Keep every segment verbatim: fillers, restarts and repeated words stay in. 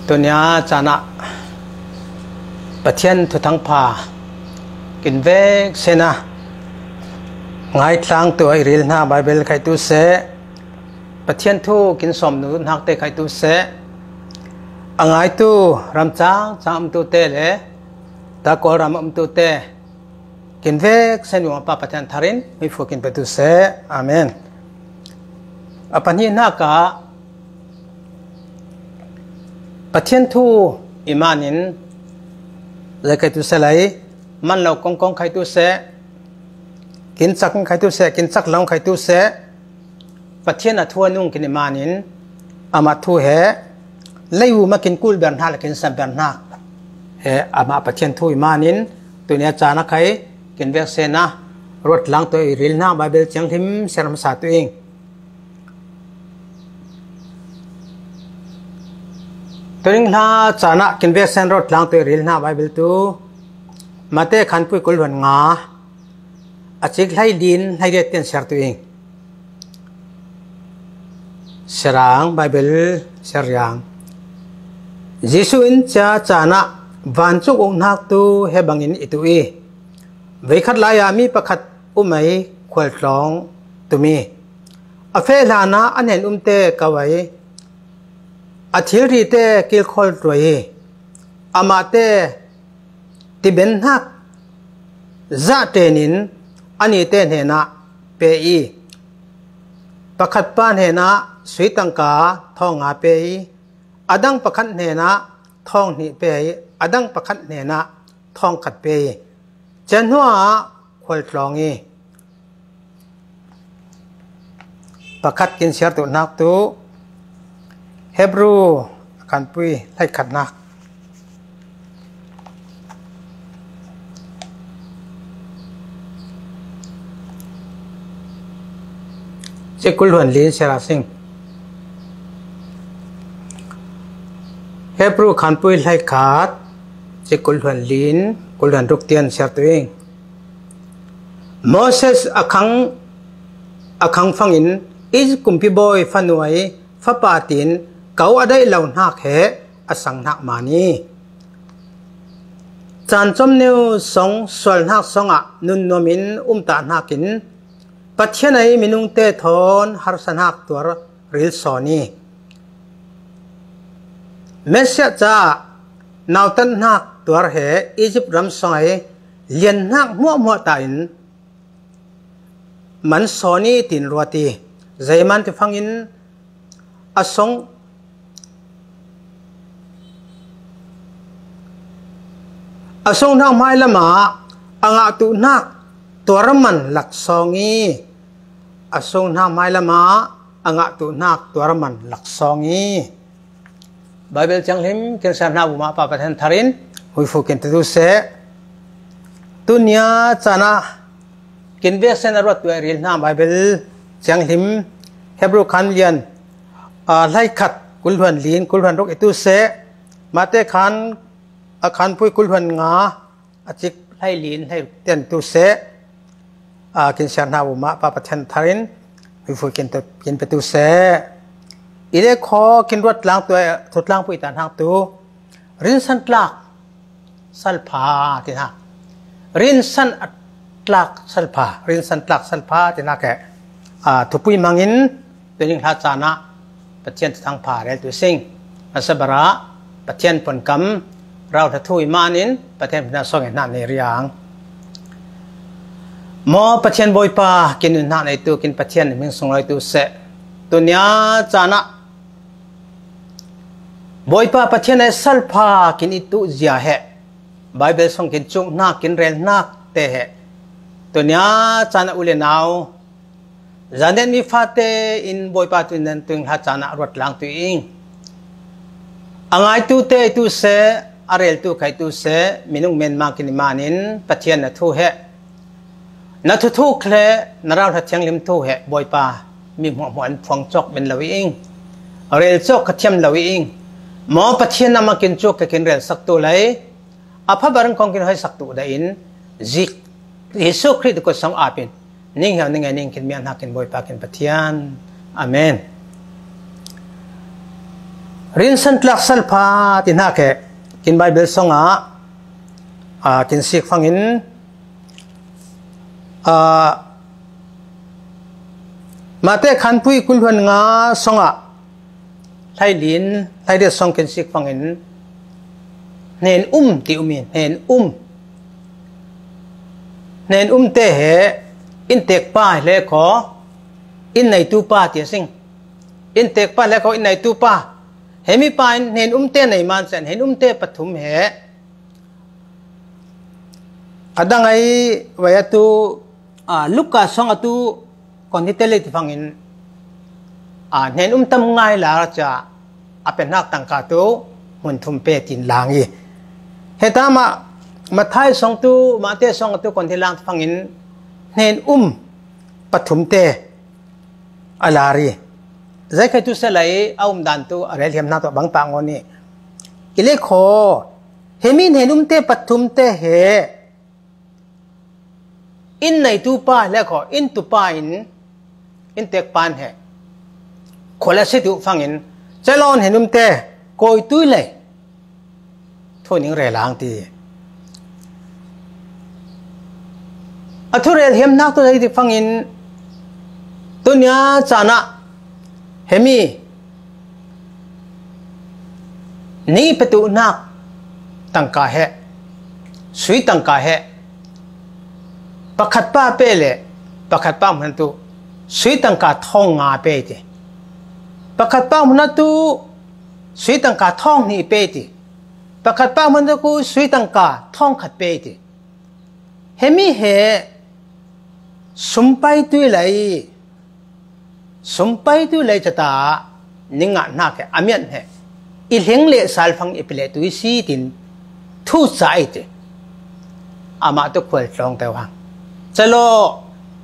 Tunia caan ah Pathian thuthang pha kin vek sena ngaitlang tu a i ril hna Baibal khaitu seh, Pathian thu kin sawm nu hnak te khaitu seh, a ngaitu ramcang cang umtu te le ta Kawlram umtu te kin vek sen u a pa Pathian tharin hmuifu kin petu seh. Amen. A pahnih hnak ah Pathian thu i manin zei khaitu seh lai, man lo kongkong khaitu seh, kin cak khaitu seh, kin cak lo khaitu seh, Pathian a thu a nung kin i manin amah thu he lei u ma kin kul ber hna le kin sam ber hna he amah Pathian thu i manin tunia caan a khai kin vek sena ruat lang tu i ril hna Baibal ciang hlim ser hmasa tu ing. Tuning hla caan ah kin vek sen ruat lang tu i ril hna Baibal tu Mate khanpui kul hluan nga a cik hlei lin hlei riat tian ser tu ing. Serang Baibal seriang. Jesuh in cia caan ah vancung uknak tu he bangin i tu i, veikhat lai ah mi pakhat um ei khualtlawng tumi a feh hlan ah a hnen umte ko ei, a thilri te kilkhawl tuai i, amahte tibenhnak zah ṭenin a nite hnenah pe i, pakhat pa hnenah sui tangka thawng nga pe i, a dang pakhat hnenah thawng hnih pe i, a dang pakhat hnenah thawng khat pe i, cia hnuah khualtlawng i, pakhat kin siar tu hnak tu Hebru a khanpui hleikhatnak cikul hluan lin siar a sing. Hebru khanpui hleikhat cikul hluan lin kul hluan ruk tian siar tu ing. Moses a khang a khang fangin Egypt kumpi bawi fanuai fapa tin ko a daih lo hnak he a sang hnak mani. Caan com neu song sual hnak song ah nunnuam in umtah hnakin Pathian ei minung te thawn harsa hnak tuar ril sawn i, Messiah caah nautat hnak tuar he Egypt ram song ei lian hnak hmuahhmuah ta in man sawn i tin ruat i, zeiman ti fangin a song a song hnak hmai lamah a ngah tu hnak tuar man laksawng i, a song hnak hmai lamah a ngah tu hnak tuar man laksawng i, Baibal ciang hlim kin siar hna u ma pa Pathian tharin huifu kin tu seh. Tunia caan ah kin vek sen a ruat tu a ril hna Baibal ciang hlim Hebru khan lian a hleikhat kul hluan lin kul hluan ruk i tu seh. Mate khan a khanpui kul hluan nga a cik hlei lin hlei ruk tian tu seh. A kin siar hna u ma pa Pathian tharin huifu kin tu kin petu seh. I le khaw kin ruat lang tu a thutlang pui ta hnak tu rinsan tlak salpha ti hna. Rinsan a tlak salpha, rinsan tlak salpha ti hna ke, a, thupui hmangin tuning hla caan ah Pathian thuthang pha rel tu sing. A sabar ah Pathian ponkam rau hla thu i manin Pathian hna song i hna nei riang. Maw Pathian Bawipa kin nun hna nei tu kin Pathian hming sung lai tu seh. Tunia caan ah Bawipa Pathian he salpha kin i tuh zia he Baibal song kin cuk hnak kin rel hnak te he tunia caan ah u le nau zanen mi fate in Bawipa tu nan tuing hla caan ah ruat lang tu ing. A ngaitu te tu seh, a rel tu khai tu seh, minung menma kin i manin Pathian na thu he na thuthuk le na rauhla thianghlim thu he Bawipa mi hmuahhmuah an phuang cawk men lo i ing. Rel cawk ka thiam lo i ing. Maw Pathian amah kin cuk ka kin rel sak tu lai. A phabar in kong kin hoi sak tu dah in Jesuh Khrih kut song apin ning hiau ning ngai ning kin mian hnakin Bawipa kin Pathian. Amen. Rinsan tlak salpha ti hnak he kin Baibal song ah, ah, kin sik fangin, ah, Mate khanpui kul hluan nga song ah, hlailin, hlaidet song kin sik fangin, hnen um ti um i, hnen um. Hnen um te he, inntek pa le ko, inn neitu pa ti a sing. Inntek pa le ko, inn neitu pa. Hemi pa in hnen um te nei man sen, hnen um te pathum he. A dang ai vai atu, ah, Luka song atu kon hi te le ti fangin, ah, hnen um tam ngai la ca a pe hnak tangka tu hmun thum pe tin lang i. Heta mah Mathai song tu, Mate song atu kon hi lang ti fangin hnen um pathum te a lar i. Zeikhai tu selai a um dan tu a rel hiam hna tu a bang pah ngawn i. I le kho, hemi hnen um te pathum te he, inn neitu pa le kho, inn tu pa in, inntek pan he. Khual a si tu fangin, celon hnen um te, koi tui lei. Thu ning rel ang ti. A thu rel hiam hnak tu lei ti fangin, tunia caan ah, hemi, ning i petu hnak tangka he, sui tangka he, pakhat pa pe le, pakhat pa hmun tu, sui tangka thong nga pe ti. Pakhat pa hmun tu, sui tangka thong hnih pe ti. Pakhat pa hmun tu, sui tangka thong khat pe ti. Hemi he sumpai tui lei, sumpai tui lei cata ning ngah hnak he a mian he i hleng le salfang i pile tui si tin thu ca i ti. Amah tu khual tlawng te hang. Calo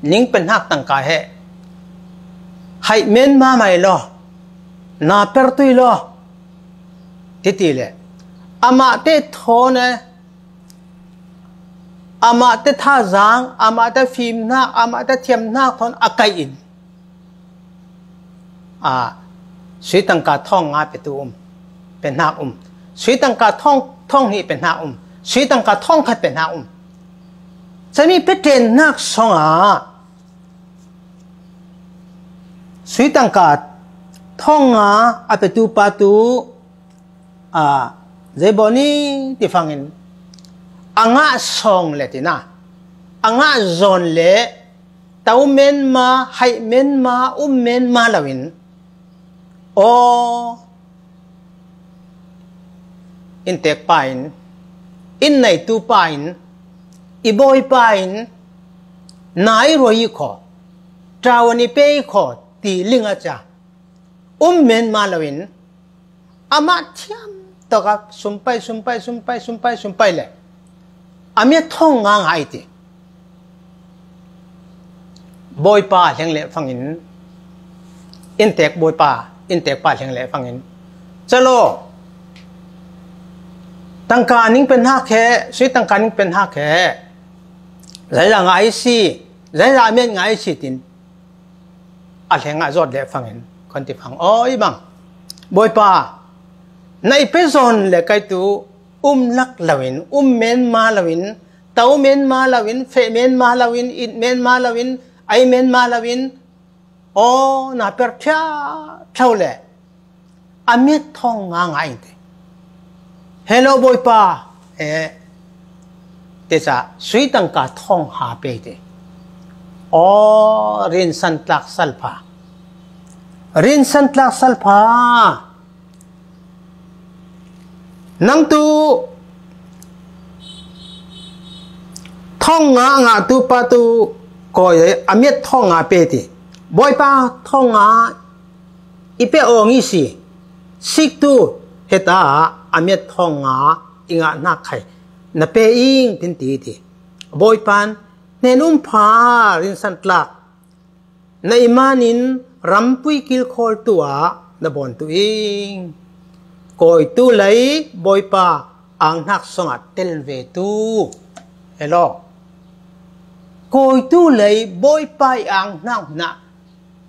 ning pe hnak tangka he hai men ma mai lo, na per tui lo, titi le amah te thawn e, amah te thazaang, amah te fimhnak, amah te thiamhnak thawn a kaih in, a, sui tangka thong nga petu um, pe hnak um. Sui tangka thong, thong hnih pe hnak um. Sui tangka thong khat pe hnak um. Cami pe ṭen hnak song ah, sui tangka thong nga a petu pa tu, a, zei bawni ti fangin, a ngah sawng le tina, a ngah zawn le, to men ma, haih men ma, um men ma loin, aw, inntek pa in, inn neitu pa in, i bawi pa in, na i ruai i kho, ṭawan i pe i kho, ti ling a ca. Um men ma loin, amah thiam tawk a sumpai, sumpai, sumpai, sumpai, sumpai le a miat thong nga ngai ti. Bawipa hleng le fangin, inntek bawipa, inntek pa hleng le fangin, calo, tangka ning pe hnak he, sui tangka ning pe hnak he, zaiza ngai si, zaiza a miat ngai si tin, a hleng ah zawt le fangin, kon ti fang. Aw, i bang, bawipa, na i pe zawn le kai tu, um lak loin, um men ma loin, to men ma loin, feh men ma loin, it men ma loin, ai men ma loin, aw, na per ṭhiaṭhau le a miat thong nga ngai in te. Hello, bawipa, eh, te ca, sui tangka thong ha pe te. Aw, rinsan tlak salpha. Rinsan tlak salpha. Nang tu thong nga ngah tu pa tu koi a miat thong nga pe ti. Bawipa thong nga i pe awng i si. Sik tu heta a miat thong nga i ngah hnak khai na pe ing tin ti ti. Bawipan hnen um pha rinsan tlak. Na i manin rampui kilkhawl tu ah na bawn tu ing. Koi tu lei Bawipa ang hnak song ah tel ve tu. Hello. Koi tu lei Bawipa i ang hnak na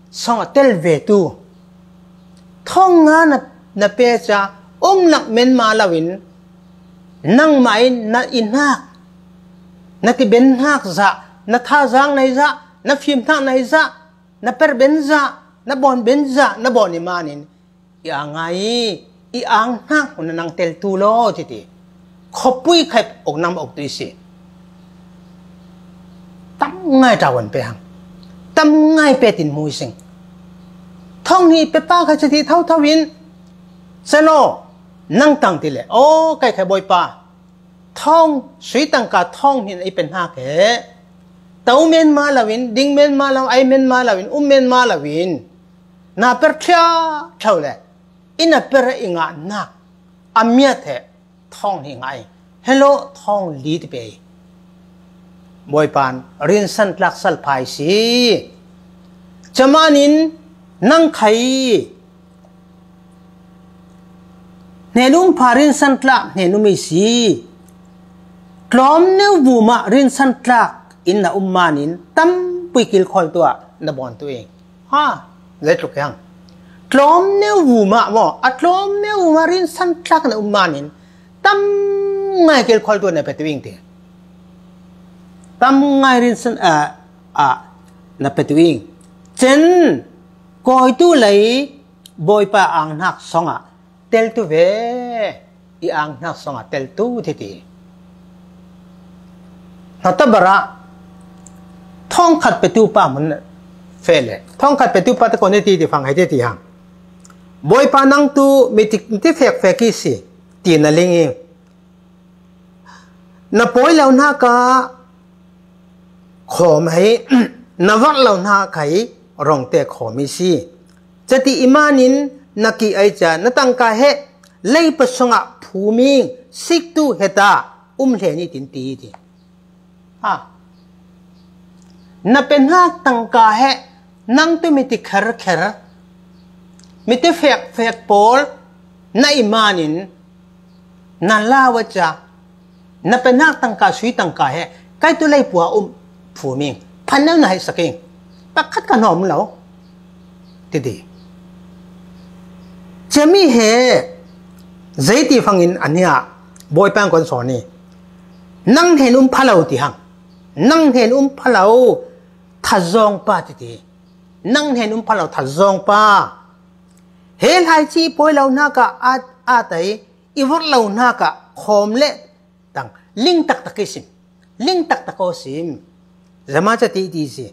song ah tel ve tu. Thong nga na na pe cia, um lak men ma loin, nangmah in na i hnak, na ti ben hnak zah, na thazaang nei zah, na fim hnak nei zah, na per ben zah, na bawn ben zah, na bawn i manin, i ang ngai i, i ang hnak hun nang tel tu law titi. Khawpui khai ok nang ma ok tu i si. Tam ngai tawan pe hang. Tam ngai pe tin mu i sing. Thawng hnih pe pa kha cati thotho in. Selo, nang tang ti le. Aw, kai khai Bawipa. Thawng, sui tangka thawng hnih na i pe hnak he. To men ma loin, ding men ma lo, ai men ma loin, um men ma loin. Na per thia thau le. I na per i ngah hnak. A miat he. Thawng hnih ngai. Hello, thawng li ti pe. Bawipan, rinsan tlak salphai si. Camanin, nang khai. Hnenum pha rinsan tlak, hnenum i si. Tlawm neu vumah rinsan tlak, in na um manin, tampui kilkhawl tuah, na bawn tu i. Ha, zeitluk hiang. Tlawm neu vumah maw, a tlawm neu vumah rinsan tlak na um manin, tam ngai kilkhawl tuah na pe tu ing ti. Tam ngai rinsan, a, a, na pe tu ing. Cen, kawi tu lei, Bawipa ang hnak songah, tel tu ve, i ang hnak songah tel tu titi. Hna tabarah, thawng khat pe tu pa mun fe le. Thawng khat pe tu pa te ko ne ti ti fang hai te ti hang. Bawipa nang tu mi ti, mi ti fek fek i si, ti na ling i. Na pawi lo hna ka khawm hei, na varh lo hna kha i rongte khawm i si. Cati i manin na ki ai ca, na tangka he, leipa sungah phuming, siktu heta, um hle ni tin ti ti. Ha. Na pe hnak tangka he, nang tu mi ti kher kher, mi ti fek fek pawl, na i manin, na lau a ca, na pe hnak tangka, sui tangka he, kai tu lei pua um, phuming, phan neu na hei saking, pakhat ka hnawm lo, titi. Cemi he, zei ti fangin a nia, Bawipa kan sawn i, nang hnen um pha lo ti hang, nang hnen um pha lo, thazawng pa titi, nang hnen um pha lo, thazawng pa. He hlai ci pawi lo hna ka at, at ai, i vorh lo hna ka khawm le tang, ling taktak i sim, ling taktak aw sim, zama ca ti ti si.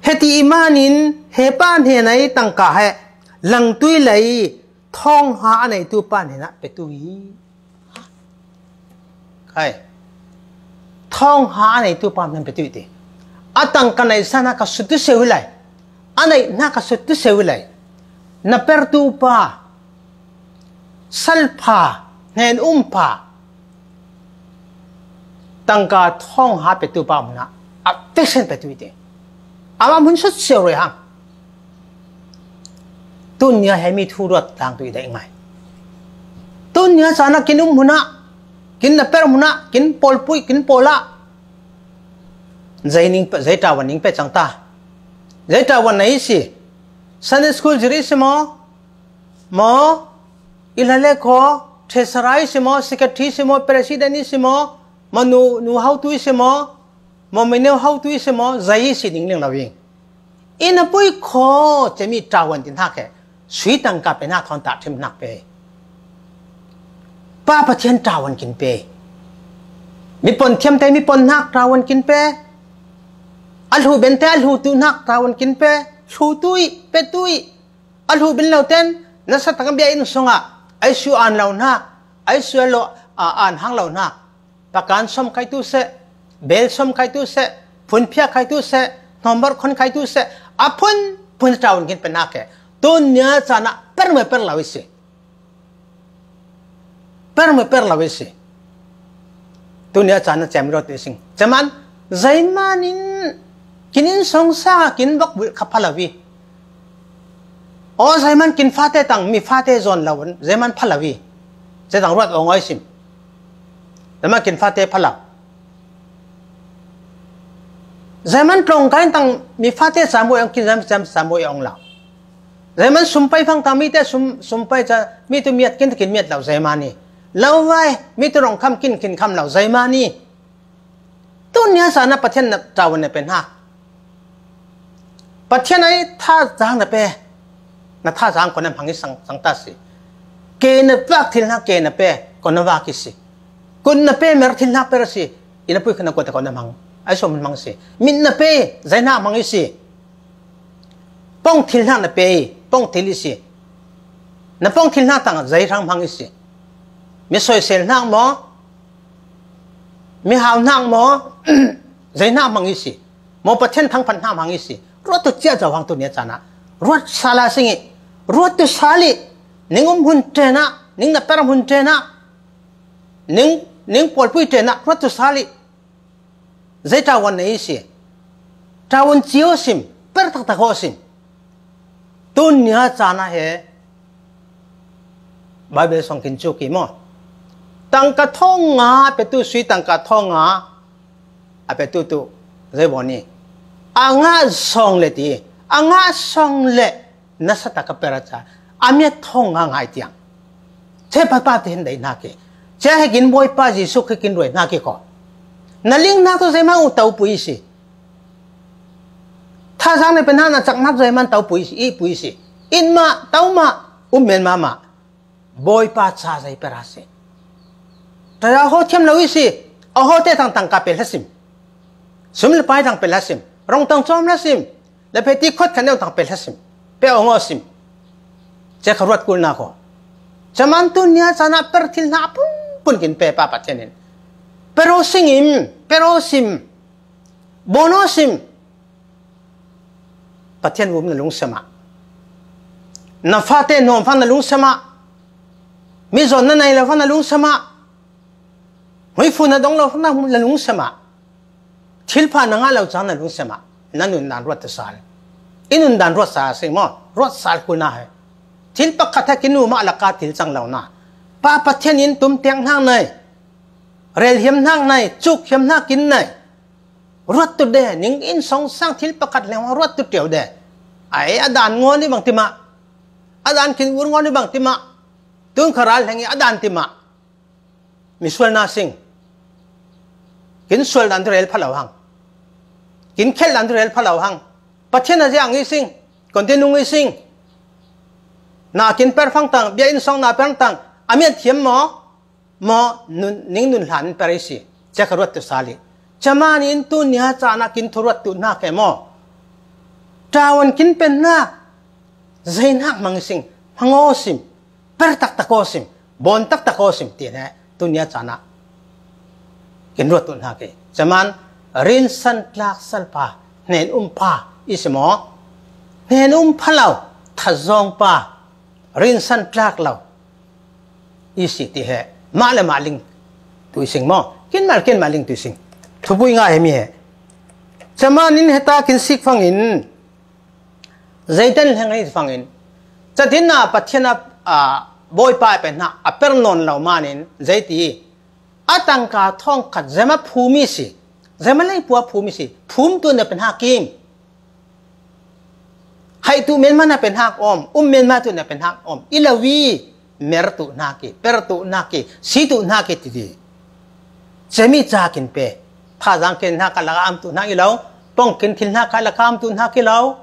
Heti i manin, he pa hnen ai tangka he, langtui lei, thawng ha a neitu pa hnenah pe tu i. Khai. Thawng ha a neitu pa hnen pe tu i ti. A tangka nei sana ka sut tu seu lai. A nei na ka sut tu seu lai. Na per tu pa. Salpha, hnen um pha, tangka thawng ha pe tu pa hna, a pe sen pe tu i ti. Ama hmun sut seu roi hang. Tun nia he mi thu ruat tlang tu i dai ngai. Tun nia cana kin um hmuna, kin na per hmuna, kin pawl pui, kin pawl ah. Zei ning pe, zei tawan ning pe cang ta. Zei tawan na i si. Sunday school ziri si maw? Maw, i hla le khaw, treasurer i si maw, secretary i si maw, president i si maw, maw nu, nu hotu i si maw, maw mineu hotu i si maw, zei i si ning ling lo i. I na pui khaw, cemi tawan tin hak he, sui tangka pe hnak thawn tah thim hnak pe. Pa Pathian tawan kin pe. Mi pon thiam te, mi pon hnak tawan kin pe. A hlu ben te, a hlu tu hnak tawan kin pe. Hlu tu i, pe tu i. A hlu bin lo ten, na sa tak bia inn sungah, ai su an lo hna, ai su lo, a, an hang lo hna. Pakan som khai tu seh, bel som khai tu seh, phun phia khai tu seh, hnombar khon khai tu seh, a phun, phun tau ngin pe nak he. Tun nia cana per me per lo i si. Per me per lo i si. Tun nia cana cem rot i sing. Ceman, zeiman in, kin inn song sa, kin bak bulh kha pha lo i. Aw, zeiman kin fate tang, mi fate zon lo, zeiman pha lo i. Zei tang ruat aw ngoi sim. Zeiman kin fate pha lo. Zeman tlawng kai tang mi fate sa muai ang kin zam zam sa muai ang lau. Zeman sumpai phang tang mi te sum sumpai cha mi tu miat kin kin miat lau zeman ni. Lau vai mi tu rong kham kin kin kham lau zeman ni. Tun nia sa na Pathian na tawan na pen ha. Pathian ai tha zang na pe. Na tha zang ko na phang i sang sang ta si. Ke na vak thil na ke na pe ko na vak i si. Kun na pe mer thil na per si. Ina pui khana ko ta ko na mang. Ai som mang si. Min na pe zai na mang i si. Pong thil na na pe pong thil i si. Na pong thil na tang zai rang mang i si. Mi soi sel na mo. Mi hau na mo. Zai na mang i si. Mo Pathian thang pan na mang i si. Ruat tu chia zau hang tu nia chana. Ruat sala singi. Ruat tu sali. Ning um hun tena. Ning na per hun tena. Ning ning pol pui tena. Ruat tu sali. Zai tawan na i si. Tawan chio sim. Per tak tak ho sim. Tun nia chana he. Bible song kin chu ki mo. Tangka thong nga pe tu sui tangka thong nga. A pe tu tu. Zai bo ni. A nga song le ti. A nga song le. Na sa ta ka pera cha. A mi thong nga ngai tiang. Che pa pa te hin dai na ki. Che he kin boi pa Jesu ki kin roi na ki ko. Na ling na tu zai ma u tau pui si. Tha zang ne pe na na chak nak zai man tau pui si. I pui si. In ma tau ma. Um men ma ma. Boi pa cha zai pera si. Taya ho thiam lo i si. A ho te tang tang ka pe la sim. Sum le pai tang pe la sim. Rong tang chom la sim. Le pe ti khot khan neu tang pe la sim. Pe ong o sim. Che kha ruat kul na ko. Chaman tu nia chana per thil na pun pun kin pe pa Pathian in. Pero sing im. Pero sim. Bono sim. Pathian um na lungsema. Na fate nom fang na lungsema. Mi zon na nai la fang na lungsema. Hui fu na dong lo fang na lungsema. Thil pha na nga lo chang na lungsema. Na nun dan ruat ta sal. I nun dan ruat sa sing mo. Ruat sal ku na he. Thil pakhat ha kin u ma la ka thil chang lo na. Pa Pathian in tum tiang hang nai. Rel hiam hang nai. Chuk hiam hang kin nai. Ruat tu de, ning in song sang thil pakhat leng ruat tu teu de. Ai, a dan ngon ni bang tima. A dan kin ur ngon ni bang tima. Tun kharal leng a dan tima. Mi sual na sing. Kin sual dan tu rel phalau hang. Kin khel dan tu rel phalau hang. Pathian a ziang i sing. Kon te nung i sing. Na kin per phang tang, bia in song na per tang. A miat thiam mo. Mo nun, ning nun hlan per i si. Che kha ruat tu sali. Chaman in tu nia chana kin thu ruat tu na ke mo. Tawan kin pen na. Zai nak mang sing. Mang o sim. Per tak tak o sim. Bon tak tak o sim. Ti ne. Tu nia chana. Kin ruat tu na ke. Chaman rin san tlak sal pa. Nen um pa. I si mo. Nen um pa lau. Tha zong pa. Rin san tlak lau. I si ti he. Ma le ma ling tu i sing mo. Kin mal kin ma ling tu i sing. Thupui nga he mi he. Chaman in he ta kin sik fang in. Zai ten heng he fang in. Cha din na Pathian a, a, boi pa pen na. A per non lau man in. Zai ti. A tangka thong khat zema phum i si. Zema lei pua phum i si. Phum tu na pen ha kim. Hai tu men ma na pen hak om, um men ma tu na pen hak om. I lo wi, mer tu na ki, per tu na ki, si tu na ki ti di. Chemi cha kin pe. Pha zang ken na ka la am tu na i lo, pong kin thil na ka la kam tu na ki lo.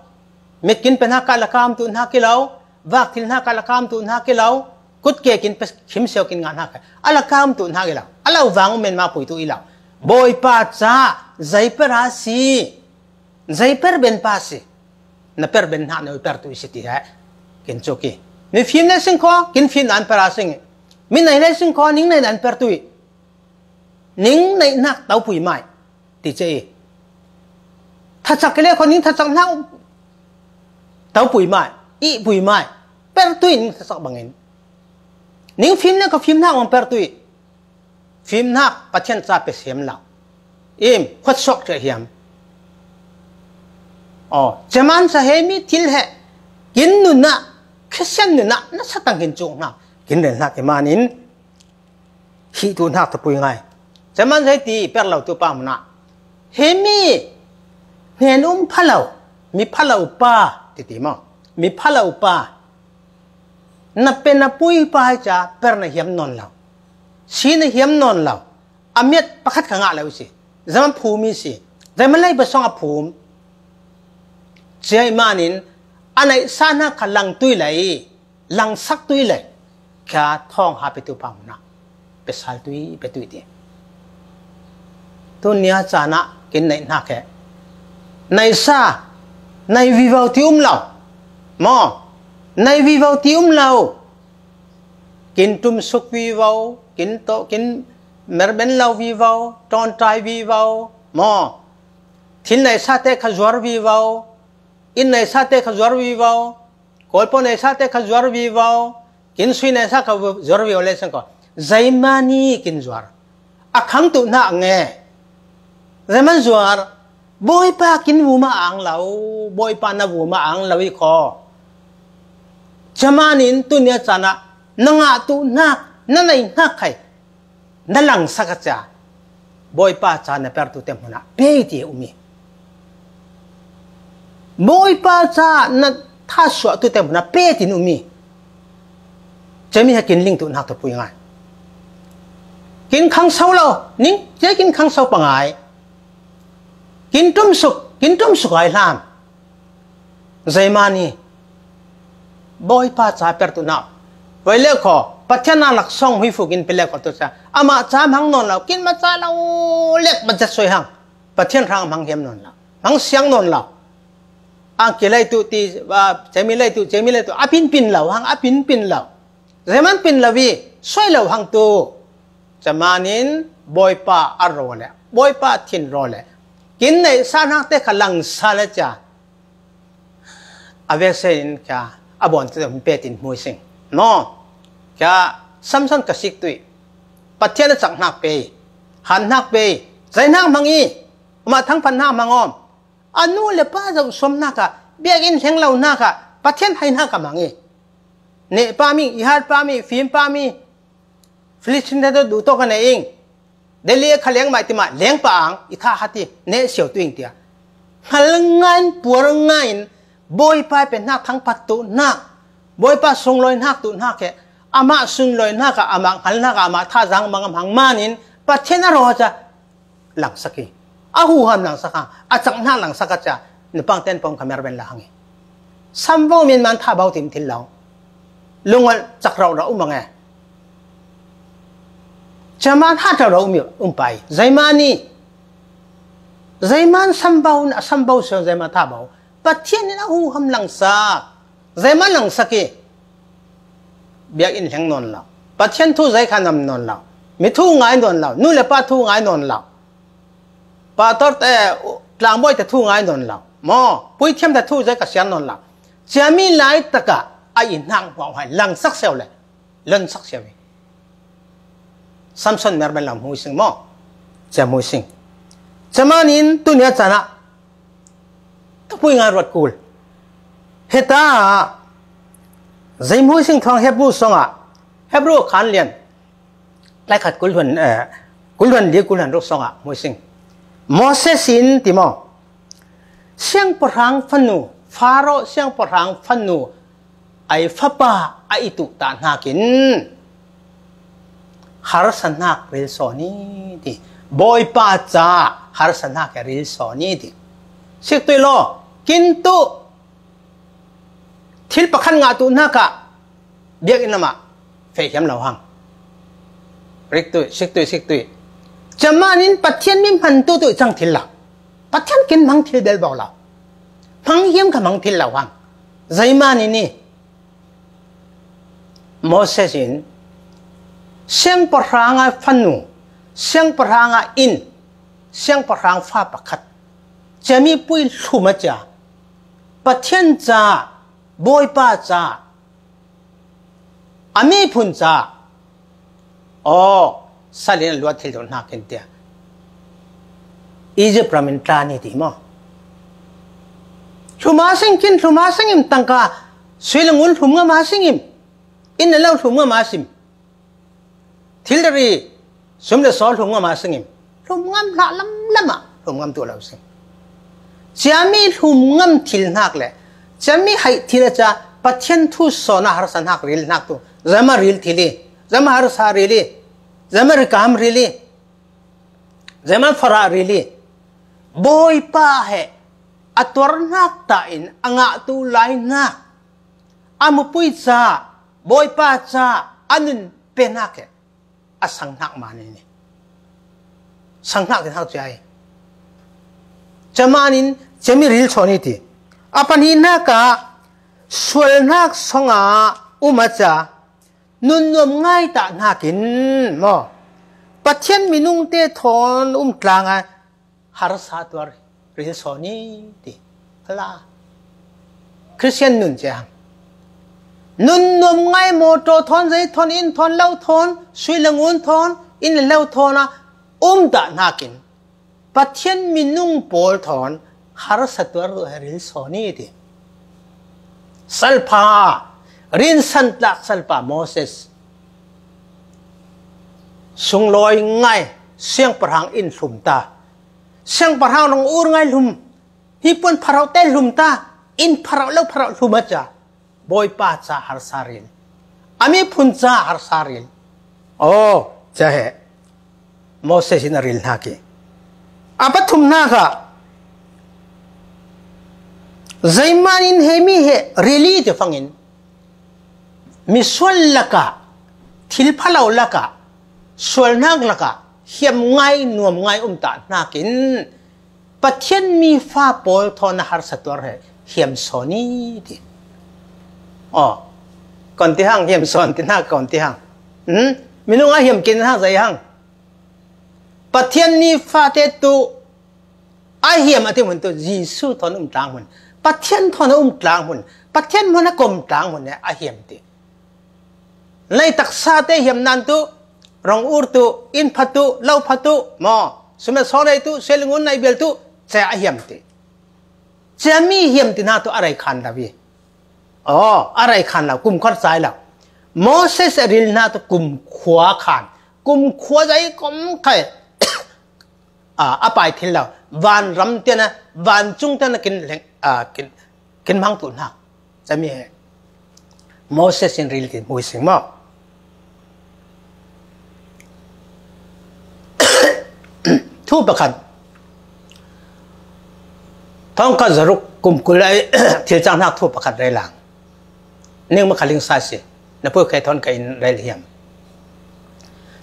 Mit kin pen na ka la kam tu na ki lo, vak thil na ka la kam tu na ki lo. Kut ke kin pe khim seo kin nga na ka. A la kam tu na i lo. A lo vang um men ma pui tu i lo. Boi pa cha, zai per a si. Zai per ben pa si. Na per ben na na per tu i si ti he. Kin chu ki. Mi fim le sing ko, kin fim nan per a sing. Mi nai le sing ko, ning nai nan per tu i. Ning nai nak tau pui mai. Ti che i. Tha chak le ko ning tha chak nak tau pui mai. I pui mai. Per tu i ning tha chak bangin. Ning fim le ko fim nak ong per tu i. Fim nak Pathian cha pe siam lau. Im, khuat sok che hiam. O, cheman sa he mi thil he. Kin nun na, Christian nun na, na sa tang kin chung na. Kin ren nak iman in. Hi tu nak ta pui ngai. Cheman sa he ti per lau tu pa mu na. He mi, Hnen um phalo, mi phalo pa, titi maw. Mi phalo pa. Na pe na pui pa hi ca per na hiam nawn lo. Si na hiam nawn lo. A miat pakhat ka ngah lo si. Zaman phum i si. Zaman lei basong a phum. Cia i manin a naihsa hna kha lang tui lei. Langsak tui le kha thawng ha petu pa hmuna pe sal tui pe tui ti. Tunia caan ah kin neih hna khe naihsa nei vivo ti um lo maw? Nei vivo ti um lo. Kin tumsuk vivo, kin to kin merben lo vivo, tontai vivo maw? Thil naihsa te kha zuar vivo, inn naihsa te kha zuar vivo, kawlpaw naihsa te kha zuar vivo, kin sui naihsa kha zuar vivo le seng ko. Zeimani kin zuar. A khang tu hna nge. Zeiman zuar. Bawipa kin vuma ang lo. Bawipa na vuma ang lo i ko. Camanin tunia caan ah na ngah tu hnak, na nei hnak khai. Na langsak a ca Bawipa ca na pertu te hmunah pe ti a um i Bawipa ca na thasuahtu te hmunah pe tin um i cami he kin ling tu hnak tu pui ngai. Kin khangso lo ning cia kin khangso pa ngai. Kin tumsuk kin tumsuk ai hlam. Zeimani Bawipa ca pertu hna. Voi le kho Pathian a laksawng huifu kin pe le kho tu ca amah ca hmang nawn lo kin ma ca lo lek ma zet soi hang Pathian hrang hmang hiam nawn lo hmang siang nawn lo. Ang ki lei tu ti cemi lei tu cemi lei tu a pin pin lo hang a pin pin lo. Zeiman pin lo i soi lo hang tu. Camanin Bawipa a raw le Bawipa thin raw le kin neihsa hnak te kha langsa le ca. A vekse in kha a bawn te hmun pe tin hmui sing. No kha Samson ka sik tui. Pathian a cak hnak pe i han hnak pe i zai hnak hmang i amah thangphan hnak hmang awm. A nu le pa zoh suam hnak ah biakinn hleng lo hnak ah Pathian hai hnak ah hmang i neh pa mi i hat pa mi fim pa mi Filistin te duh tawk a ne ing. Delhi a kha leng mai ti mah leng pa ang i tha hati neh siau tu ing tia. Hngal ngain puar ngain Bawipa pe hnak thangpat tu hnak Bawipa sunglawi hnak tu hnak he amah sunlawi hnak ah amah hngal hnak ah amah thazang mang a hmang manin Pathian a raw ca langsak i a huham langsak hang a cak hnak langsak a ca nupang ten pawm kha merben la hang i. Samvo min man tha bau tim thil lo. Lungol cak rau rau mang e. Caman hat rau rau um um pai. Zeimani. Zeiman samvo na samvo sio zeiman tha bau. Pathian in a huham langsak. Zeiman langsak i. Biakinn hleng nawn lo. Pathian thu zei kha nam nawn lo. Mi thu ngai nawn lo. Nu le pa thu ngai nawn lo. Pastor te tlangbawi te thu ngai nawn lo. Maw puithiam te thu zei ka sian nawn lo. Ciami lai taka a i hnak hmuahhuai langsak sio le lonsak sio i. Samson merben lo hmui sing maw. Cia hmui sing. Camanin tunia caan ah tapui ngai ruat kul. Heta ah zei hmui sing thawng Hebru song ah Hebru khan lian. Tlai khat kul hluan, eh, kul hluan li kul hluan ruk song ah hmui sing. Moses in ti maw. Siangpahrang fanu, Faro siangpahrang fanu, ai fapa a i tuh ta hnakin harsa hnak ril sawn i ti. Bawipa ca harsa hnak he ril sawn i ti. Sik tuih law, kin tuh thil pakhat ngah tu hnak ah biakinn lamah feh hiam lo hang. Rik tuih, sik tuih, sik tuih. Camanin Pathian mi hman tu tuih cang thil lo. Pathian kin hmang thil bel bawk lo. Hmang hiam kha hmang thil lo hang. Zeimani ni Moses in siangpahrang a fanu, siangpahrang a inn, siangpahrang fa pakhat. Ciami pui hlum a cia. Pathian ca, Bawipa ca, a miphun ca. Aw, salin a luat thil dawh hnakin tia. Egypt ram in tla ni ti maw? Hluma sing khin, hluma sing im tangka, sui le ngun hlum ngam a sing im. In le lo hlum ngam a sim. Thil dari, sum le saw hlum ngam a sing im. Hlum ngam hlah lam lam ah, hlum ngam tu lo sing. Ciami hlum ngam thil hnak le ciami haih thil a ca Pathian thu sawn a harsa hnak ril hnak tu zama ril thil i, zama harsa ril i, zama rikam ril i, zama farah ril i, Bawipa he a tuar hnak ta in a ngah tu lai hnak, a mupui ca, Bawipa ca a nun pe hnak he a sang hnak man in i sang hnak ti hnak cia i ca man in ciami ril chawn i ti. A pahnih hnak ah sual hnak song ah um a ca nun nuam ngai ta hnak in maw Pathian minung te thawn um tlang a harsa tuar ril sawn i ti. Hala Christian nun cia hang nun nuam ngai mawtaw thawn, zei thawn, inn thawn, lo thawn, sui le ngun thawn, inn le lo thawn a um ta hnak in Pathian minung pawl thawn harsa tuar ruh he ril sawn i ti. Salpha, rinsan tlak salpha Moses sunglawi ngai, siangpahrang in hlum ta, siangpahrang rong ur ngai hlum, hi puan pharau te hlum ta, in pharau lo pharau hlum a ca Bawipa ca harsa ril, a miphun ca harsa ril. Aw, ca he Moses in a ril hnak i a pathum hnak ah zeiman in he mi he ril i ti fangin misual lakah, thil phalo lakah, sualnak lakah hiam ngai nuam ngai um ta hnakin Pathian mi fa pawl thawn a harsa tuar he hiam sawn i ti. Aw, kon ti hang hiam sawn ti hnak kon ti hang. Hmm? Minung a hiam kin hang zei hang. Pathian mi fate tu a hiam a ti hmun tu Jesu thawn um tlang hmun, Pathian thawn a um tlang hmun, Pathian hmun a kom tlang hmun he a hiam ti. Lei taksa te hiam nan tu, rong ur tu, inn pha tu, lo pha tu, maw, sumel saw nei tu, sel ngun nei bial tu, cia a hiam ti. Cia mi hiam ti hna tu a rei khan lo i. Aw, a rei khan lo, kum khor cai lo. Moses a ril hna tu kum khua khan, kum khua zai kom khai. A, a pai thil lo, van ram tiana, van cung tiana kin leng, a, kin, kin hmang tu hna. Cami he Moses in ril ti hmui sing maw. Thu pakhat, thongkhat zaruk kum kul ai thil cang hnak thu pakhat rei lang. Ning makhaling sa si, na pu khe thon ka in rel hiam.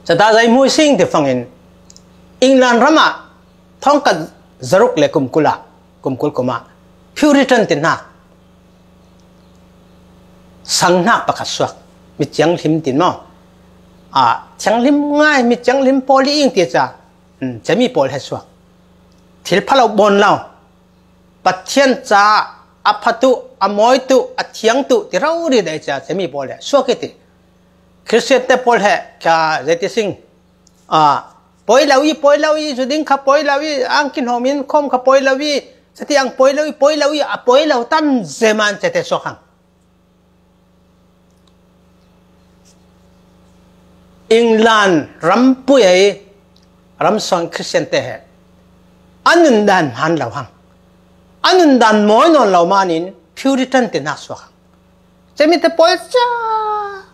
Cata zai mui sing te fangin, England rama thongkhat zaruk le kum kula, kum kul kuma, Puritan tin hna, sang hnak pakhat suak, mi ciang hlim tin maw. A, ciang hlim ngai, mi ciang hlim pawl i ing ti ca, hmm, cami pawl he suak. Thil phalo bon lo. Pathian ca a phatu, a mawitu, a thiangtu ti rori dai cia cemi pawl he suak i ti. Christian te pawl he kha zeti sing. A, poi lo i, poi lo i, zu ding kha poi lo i, ang kin hawm in khawm kha poi lo i, sati ang poi lo i, poi lo i, a poi lo tam zeman cete suak hang. England rampui ai ramsong Christian te he a nundan han lo hang. A nundan mawi nawn lo manin Puritan te nak suak hang. Cemi te pawl cia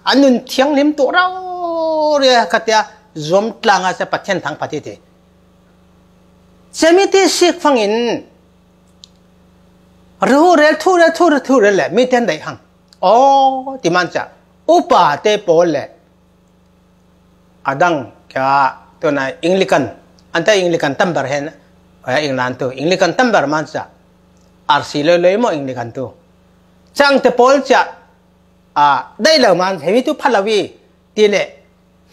a nun thianghlim tu rau ria khatia zuam tlanga cia Pathian thang pha ti ti. Cemi te sik fangin ru rel thu rel thu rel thu rel le mi ten dai hang. Aw, ti man cia upa te pawl le a dang kha tuna Anglican, anta Anglican tambar hen, eh, England tu Anglican tambar man cia R C loi loi mo Anglican tu. Cang te pawl cia a dai lo man hemi tu phalawi ti le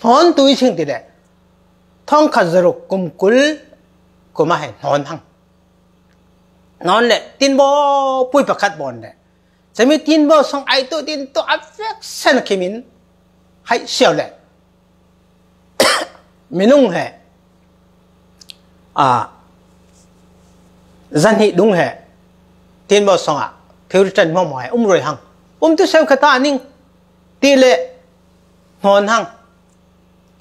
hnawn tu i sing ti le thongkhat zaruk kum kul kuma he hnawn hang. Hnawn le tin bo pui pakhat bon le cemi tin bo song ai tu tin tu a vek sen khimin hai siau le minung he a zan hi dung he tin bo song a Puritan mo mo he um roi hang. Um tu seu khata ning ti le hnawn hang.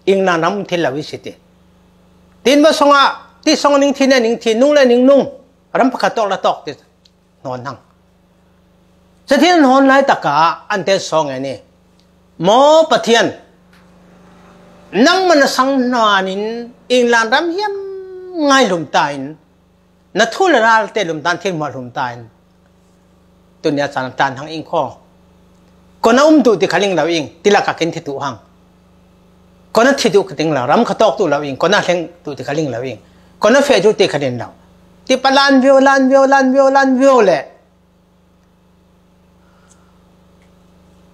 England ram thil lo i si ti. Tin bo song a ti song ning thi ne ning thi nung le ning nung. ram pakhat tawk la tawk ti hnawn hang. Cathiang hnawn lai taka an ten sawng e ni. Maw Pathian, nangmah na sang hnanin England ram hiam ngai hlum ta in, na thu le ralte hlum tan thil hmuah hlum ta in, tunia caan tan hang ing khaw. Kona um tu ti kha ling lo ing, tilaka kin thi tu hang. Kona thi tu ka ting lo, ram kha tawk tu lo ing, kona hleng tu ti kha ling lo ing. Kona feh tu ti kha ling lo. Ti pa lan vio, lan vio, lan vio, lan vio le.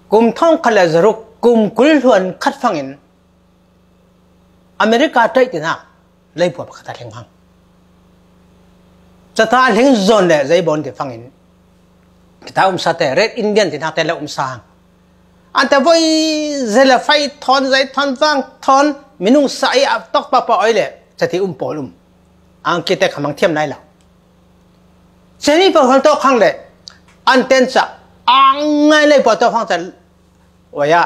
Kum thawng khat le zaruk, kum kul hluan khat fangin America tei ti nak leipua pakhat a hleng hang. Cata hleng zon le zei bon ti fangin kita umsa te Red Indian ti nak te le umsa hang. Ante voi zela fai thon, zai thon, zang thon, minung sa i a tok pa pa oi le, cati um pol um. Ang kite khamang thiam nai la. Ceni pa hol tok hang le, anten sa, ang ngai leipua tok hang sa, oya.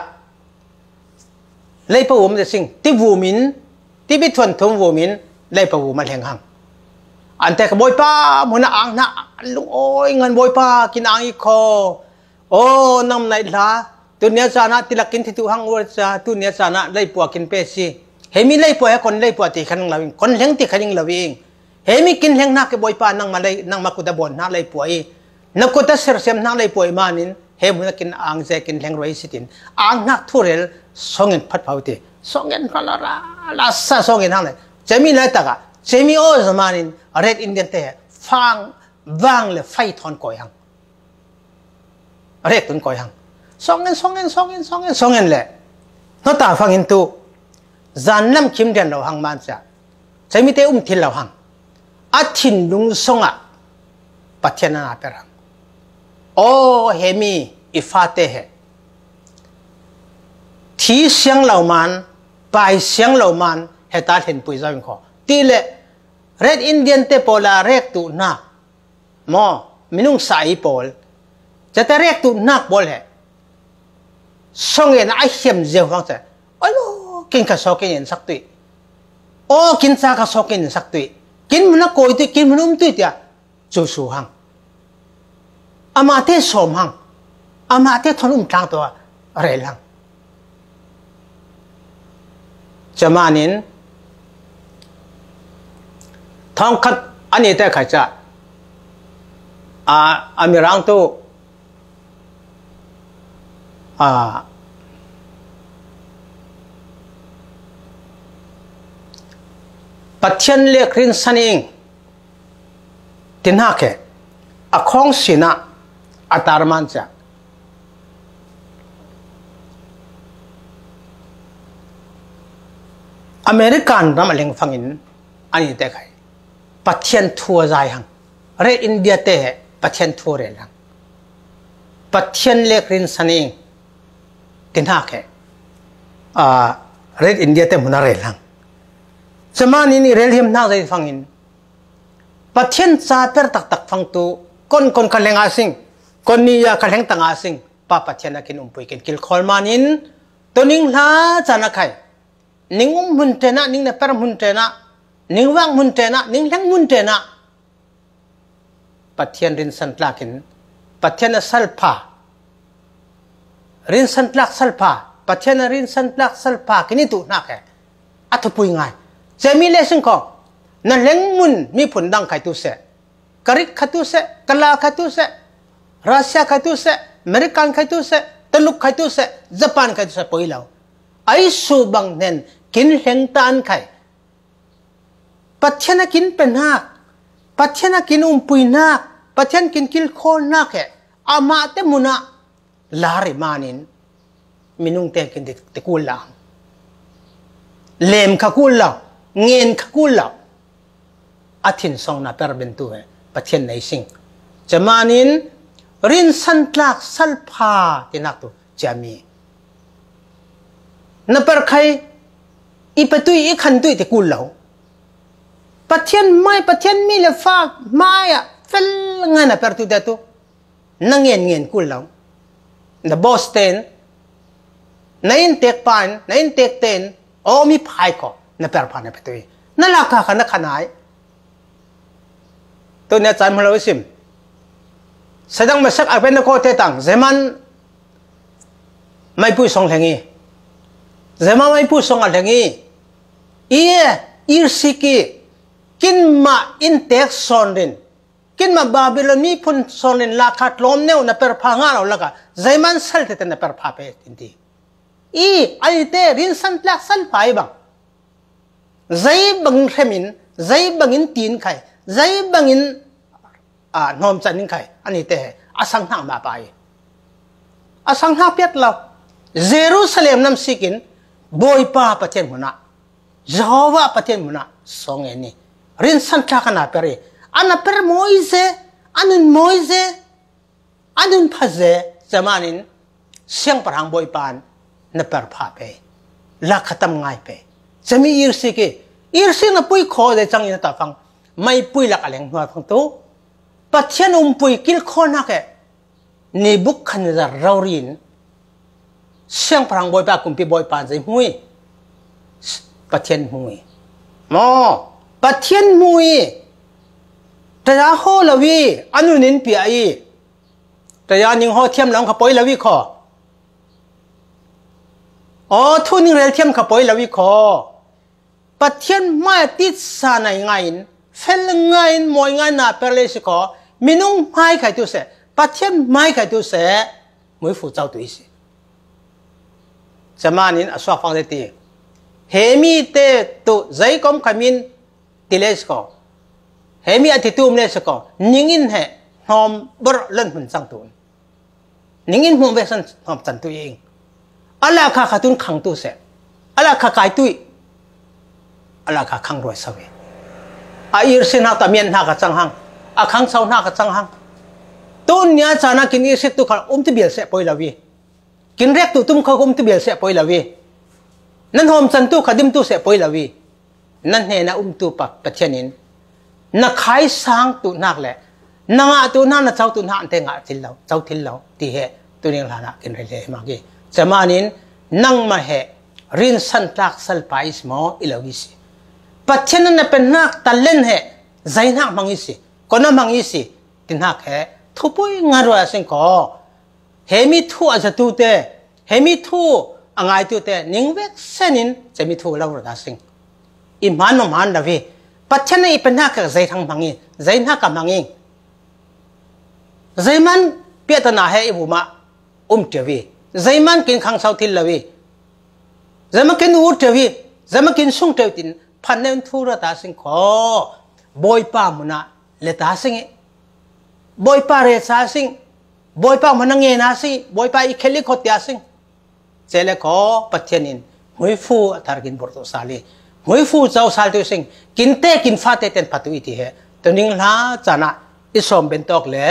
Leipua um de sing, ti vumin, ti bi thuan thum vumin, leipua um a hleng hang. Ante ka boipa, muna ang na, lung oi ngan boipa, kin ang i kho. O, nam nai la, tunia cana, tilak kin thi tu hang ua ca, tunia cana, leipua kin pe si. Hemi leipua he kon leipua ti kha ling lo ing, kon hleng ti kha ling lo ing. Hemi kin hleng nak ke boipa nangma lei, nangma kuta bon nak leipua i. Na kuta sersiam nak leipua i manin, he muna kin ang ze kin hleng roi sitin. Ang nak thurel, songin phat pau ti. Songin phala ra, la sa songin hang le. Cemi lai taka, cemi o zamanin, Red Indian te, fang, vang le fai thon koi hang. Rek tun koi hang. Songin, songin, songin, songin, songin le. No ta fangin tu. Zan lam kim den lo hang man sia. Cemi te um thil lo hang. A thin lung songa. Pathian a na per hang. O hemi i fa te he. Thi siang lo man, pai siang lo man, he ta hlin pui zong kho. Ti le, Red Indian te pola rek tu na. Maw, minung sa i pol. Cata rek tu nak pol he. Song en a hiam zeu hang sa. Alo, kin ka so kin en sak tui. O, kin sa ka so kin en sak tui. Kin muna koi tui, kin muna um tui tia. Cu su hang. Ama te som hang. Ama te thon um tlang tua. Rel hang. Camanin, thawngkhat a ni te khai ca, a, a mirang tu, a, Pathian lek rinsan ing, ti hna khe, a khawng sinah a tar man cia. American ram a leng fangin an i te khai. Pathian thu a zai hang. Red India te he Pathian thu rel hang. Pathian lek rinsan ing ti hna khe. Ah, Red India te hmun a rel hang. Camanin i rel hiam hna zai fangin Pathian ca per taktak fang tu, kon kon ka leng a sing, kon ni ya ka leng tang a sing, Pa Pathian a kin umpui kin kilkhawl manin, to ning hla can a khai. Ning um hmun tenah, ning na per hmun tenah, ning vang hmun tenah, ning hleng hmun tenah. Pathian rinsan tlakin, Pathian a salpha, rinsan tlak salpha, Pathian a rinsan tlak salpha, kini tu hna khe. A thupui ngai. Cemi le sing kho, na hleng mun miphun dang khai tu seh. Karik khai tu seh, Kala khai tu seh, Russia khai tu seh, American khai tu seh, Taluk khai tu seh, Japan khai tu seh, poi lo. Ai su bang hnen, kin hleng tan khai. Pathian a kin pe hnak, Pathian a kin umpui hnak, Pathian kin kilkhawl hnak he, amah te mun ah lar i manin, minung te kin ti, ti kul lo. Lem kha kul lo, ngen kha kul lo. A thin song na per ben tu he, Pathian nei sing. Camanin, rinsan tlak salpha ti nak tu, ciami. Na per khai, i pe tui, i khan tui ti kul lo. Pathian mai, Pathian mi le fa mai ah, fel ngai na per tu te tu. Na ngen ngen kul lo. Na boss ten, na in tek pan, na in tek ten, o mi phai ko, na per pan na pe tui. Na la ka ka na khanai. Tunia caan hmu lo i sim. Sadang Mesak Abednego te tang, zeman maipui song hleng i. Zeman maipui song a hleng i. I e, irsik i, kinmah in tek sawn rin. Kinmah Babylon miphun sawn rin lakha tlawm neu na perpha ngah lo laka, zeman sal tete na perpha pe tin ti. I, a i te, rinsan tlak sal pha i bang. Zei bangin hremin, zei bangin tin khai, zei bangin, a, hnawm chan in khai, a ni te he, a sang hnak ma pa i. A sang hnak piat lo. Jerusalem nam sikin, Bawipa Pathian hmunah, Jehovah Pathian hmunah, song e ni. Rinsan tlak a na per i. A na per mawi ze, a nun mawi ze, a nun pha ze, zemanin, siangpahrang Bawipa in na perpha pe. Lakha tam ngai pe. Zemi irsik i, irsik na pui khaw ze cang in a ta fang. Maipui lak a leng hnuai fang tu. Pathian umpui kilkhaw nak e. Nebukhadnezzar rori in. Siangpahrang Bawipa kumpi Bawipa in zei hmu i. Pathian hmu i. Maw, Pathian hmu i. Taya haw lo i, a nun in pia i. Taya ning haw thiam lo kha poi lo i khaw. Aw, thu ning rel thiam kha poi lo i khaw. Pathian hmai a titsa nai ngaiin, fel ngaiin, mawi ngai na per le si khaw. Minung hmai khai tu se, Pathian hmai khai tu se, muifu cau tu i si. Zemanin a suak fak le ti. He mi te tu zei kom kha min ti le si khaw. He mi a ti tu um le si khaw. Ning in he hnawm ber lon hmun cang tu. Ning in hmuh vek san hnawm chan tu i ing. A lakha kha tun khang tu se. A lakha kai tu i. A lakha khang ruai sa ve. A irsi hnak ta mian hnak a cang hang. A khang sau hnak a cang hang. Tun nia cana kin irsik tu kha um ti bial se poi lo i. Kin rek tu tum kha um ti bial se poi lo i. Nan hnawm chan tu kha dim tu se poi lo i. Na hnena umtu pa Pathian in na khai sang tu hnak le na ngah tu hnak, na cau tu hnak ante ngah thil lo, cau thil lo ti he tuning hlan ah kin rel he mah ki. Cemanin nangmah he rinsan tlak salpa i si maw, i lo i si. Pathian na pe hnak talent he zei hnak hmang i si, kona hmang i si ti hnak he thupui ngarua sing ko. He mi thu a zatu te, he mi thu a ngaitu te, ning vek senin, cemi thu lo rata sing. I hman maw hman lo hi. Pathian i pe hnak ka zei thang hmang i, zei hnak ka hmang i. Zeiman piatana he i bu mah um ṭeu i. Zeiman kin khang sau thil lo i. Zeiman kin u ṭeu i. Zeiman kin sung ṭeu tin, phan neun thu rata sing ko. Bawipa hmunah le ta sing i. Bawipa re sa sing. Bawipa hmana nge na si, Bawipa i khel i khot tia sing. Cele ko Pathian in hmuifu a thar kin bor tu sal i. Hmuifu cau sal tu sing. Kin te kin fa te ten phatu i ti he. Tuning hla cana i sawm bentok le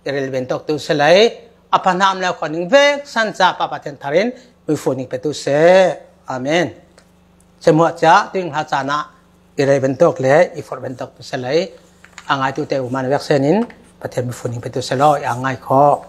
i rel bentok tu selai. A phanam le kho ning vek san ca pa Pathian thar in hmuifu ning pe tu se. Amen. Semuah cia tuning hla cana i rel bentok le i for bentok tu selai. A ngai tu te uman vek senin Pathian hmuifu ning pe tu selo i a ngai kho.